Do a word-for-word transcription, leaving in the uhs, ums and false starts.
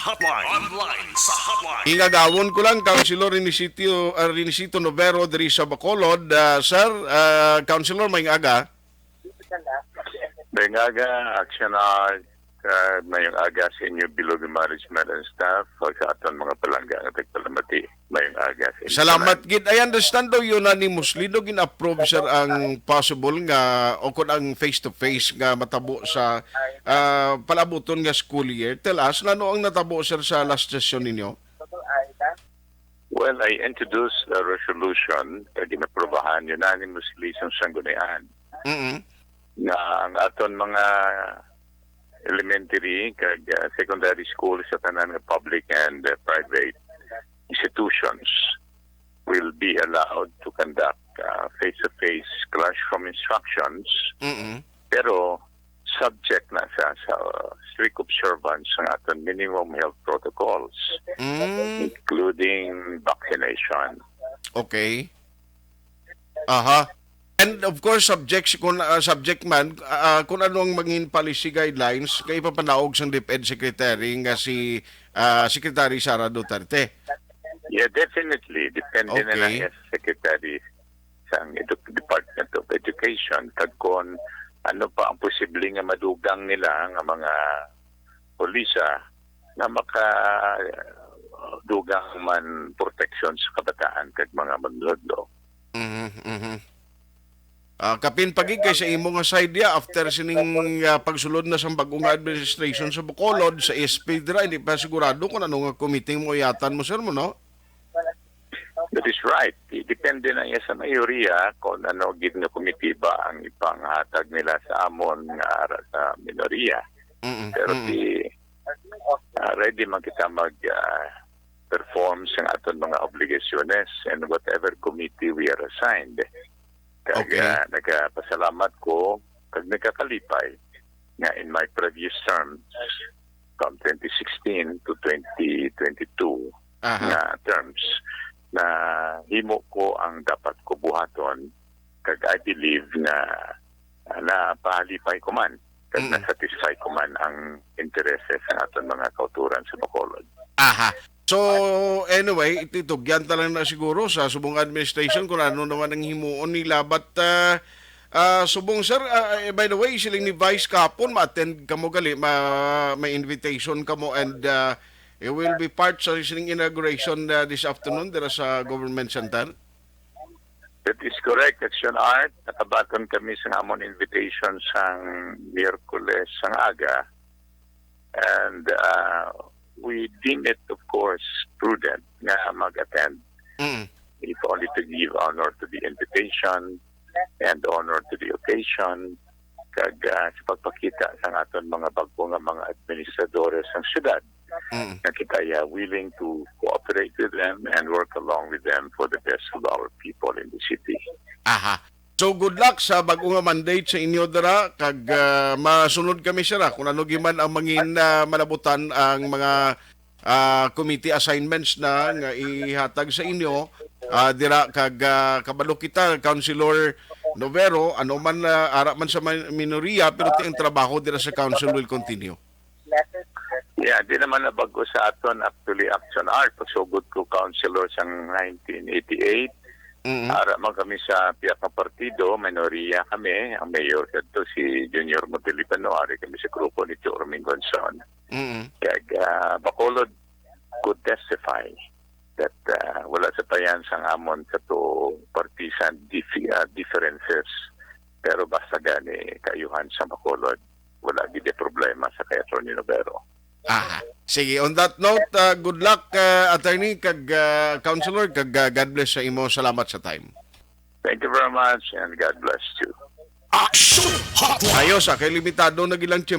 Hotline. Online sa hotline. Ing-agawon ko lang, Councilor Renisito, ah, Renisito Novero diri sa Bacolod. Ah, sir, ah, Councilor, maayong aga. Maayong aga, Action Art. Ah, maayong aga sa inyo, Bilog Management and staff, ug sa aton mga palangga nga tagpalamati. Maayong aga sa inyo. Salamat gid. I understand daw unanimously daw gin-approve, sir, ang possible nga o kung ang face-to-face nga matabo sa, ah, palabuton nga school year. Tell us, ano ang natabo, sir, sa last session ninyo? Well, I introduced a resolution nga ginaprobahan unanimously sang sanggunian Mm-mm. nga ang aton mga elementary kag, ah, secondary school sa tanan nga public and, ah, private institutions will be allowed to conduct, ah, face-to-face classroom instructions, Mm-mm. pero subject na sa, sa strict observance ng aton minimum health protocols, Mm. including vaccination. Okay. Aha. And of course, subject, kung, ah, subject man, ah, kung ano ang mangin policy guidelines, kay ipapanaog sang DepEd Secretary nga si, ah, Secretary Sara Duterte. Yeah, definitely. Depende na Okay. lang sa Secretary sang edu-, Department of Education, kag kung ano pa ang posible nga madugang nila nga mga polisa nga makadugang man proteksyon sa kabataan kag mga manunodlo. Mhm, mhm. Ah, kapin pa gid kay sa imo nga side, ya, after sining, ah, pagsulod na sang bag-o nga administration sa Bacolod, sa S P dira, hindi pa sigurado kung ano nga committee mo iyatan mo, sir, mo, no? That is right. I-, depende na iya sa mayoriya kung ano gid nga komitiba ang ipanghatag nila sa amon nga ara sa minorya. Mm-mm, Pero mm-mm. di, ah, ready man kita mag, ah, perform sa aton mga obligasyones and whatever committee we are assigned. Kag, Okay. ah, nagapasalamat ko kag nagkakalipay nga in my previous terms, from twenty sixteen to twenty twenty-two Aha. nga terms, na himo ko ang dapat ko buhaton, kag I believe nga, ah, napahalipay ko man, kag Mm. na-satisfy ko man ang intereses sa aton mga kauturan sa Bacolod. Aha. So, anyway, itutugyan ta lang na siguro sa subong administration kung ano naman ang himuon nila. But, ah, ah, subong, sir, ah, eh, by the way, siling ni Vice kahapon, ma-attend kamo gali, ma-, may invitation kamo, and, ah, you will be part sa sining inauguration, ah, this afternoon dira sa Government Center. That is correct, Action Art. Nakabaton kami sa amon invitation sang Miyerkules sang aga. And, uh, we deem it, of course, prudent nga mag-attend. Mm. If only to give honor to the invitation and honor to the occasion, kag, uh, sa pagpakita sang aton mga bag-o nga mga administradores sang syudad Mm. nga kita, uh, willing to cooperate with them and work along with them for the best of our people in the city. Aha. So, good luck sa bag-o nga mandate sa inyo dira, kag, ah, masunod kami, sir, ah, kung ano giman ang mangin, ah, malabutan ang mga, ah, committee assignments na nga ihatag sa inyo, ah, dira, kag, ah, kabalo kita, Councilor Novero, ano man, ah, ara man sa man-, minoriya, pero ti ang trabaho dira sa council will continue. Yeah, di naman na bago sa aton, actually, Action Art. Pagsugod ko councilor sang nineteen eighty-eight, Mm. ara man kami sa pihak nga partido, minoriya kami. Ang mayor kadto si Junior Montelibano, ari kami sa grupo ni Tio Roming Gonzon. Mm. Kag, ah, Bacolod could testify that, ah, wala sa payan sang amon kato partisan dif-, ah, differences. Pero basta gani kaayuhan sa Bacolod, wala gid problema sa kay Attorney Novero. Aha. Sige, on that note, ah, good luck, ah, attorney, kag, ah, counselor, kag, ah, God bless sa imo. Salamat sa time. Thank you very much and God bless you. Action Hotline. Ayos, ah, kay limitado na gid lang